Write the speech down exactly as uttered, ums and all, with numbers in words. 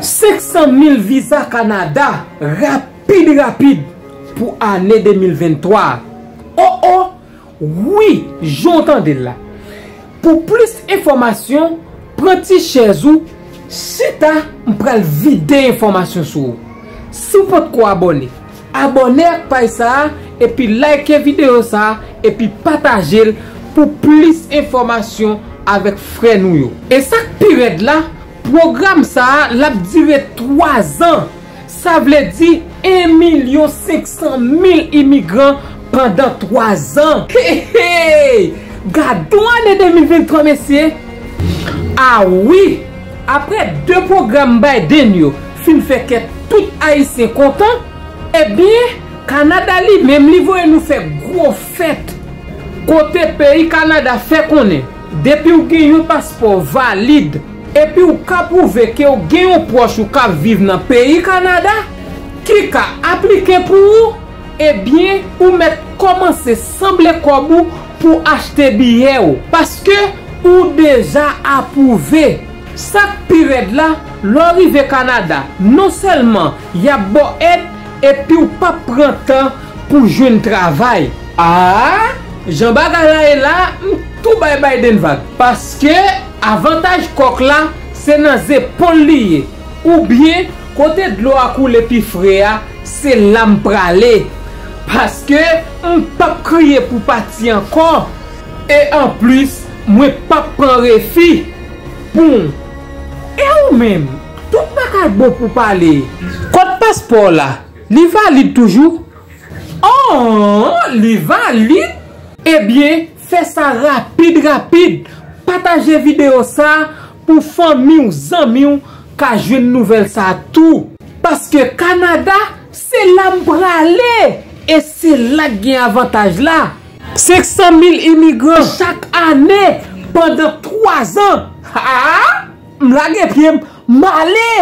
Senk san mil viza Kanada, rapid, rapid, pou ane de mil venntwa. O, o, wi, jan w tande l la. Pou plis enfòmasyon, pran ti chèz ou, chita, m pral vide enfòmasyon sou ou. Si w potko abòne, abòne ak paj sa a, epi like videyo sa a, epi pataje l pou plis enfòmasyon avèk frè nou yo. E sa k pi rèd la, pwogram sa a, l ap dire twa zan. Sa vle di en milyon senk san mil imigran pandan twa zan. Hey, hey! Gad yon ane de mil venntwa, mesye! A wi! Apre de pwogram Biden yo fin fè kè tout Ayisyen kontan, ebyen, Kanada li menm li voye nou fè gwo fèt. Kote peyi Kanada fè konnen, depi w gen yon paspò valid, epi w ka pwouve ke w gen yon pwòch ou k ap viv nan peyi Kanada, ki ka aplike pou ou, ebyen, ou mèt kòmanse sanble kòb ou pou achte biyè w, paske ou deja apwouve. Sa k pi rèd la, lè w rive Kanada, non sèlman y ap ba w èd, epi w p ap pran tan pou jwenn travay. A, jan bagay la ye la, m tou bay Biden vag. Paske avantaj kòk la, se nan zepòl li ye. Oubyen, kote dlo a koule pi fre a, se la m prale. Paske m p ap kriye pou pati ankò. E anplis, mwen p ap pran refi. Bon. E ou menm? Tout bagay bon pou pale. Kòd paspò w la, li valid toujou? Oh, li valid? Ebyen, fè sa rapid, rapid. Pataje videyo sa a pou fanmi w, zanmi w ka jwenn nouvèl sa a tou. Paske Kanada, se la m prale. E se la k gen avantaj la. Senk san mil imigran chak ane pandan twa zan. Ha! M lage pye m, m ale!